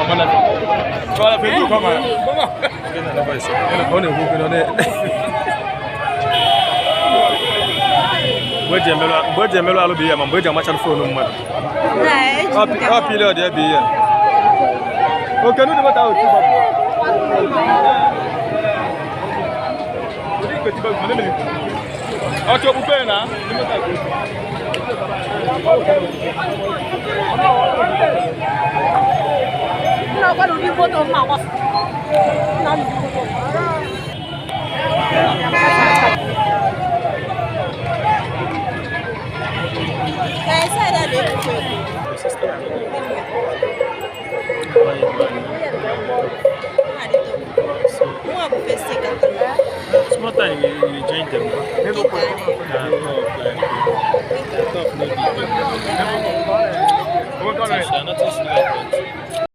Kọ́lá Facebook kọ́ máa. Ọ na-ekwu okwu na mgbe eji emerụ alụ bụ ihe, ma mgbe eji amachara phone mmadụ. Ọ period ya bụ ihe. Oke n'ụdị moto ahụ tu babu. Ọchọ okpukpe na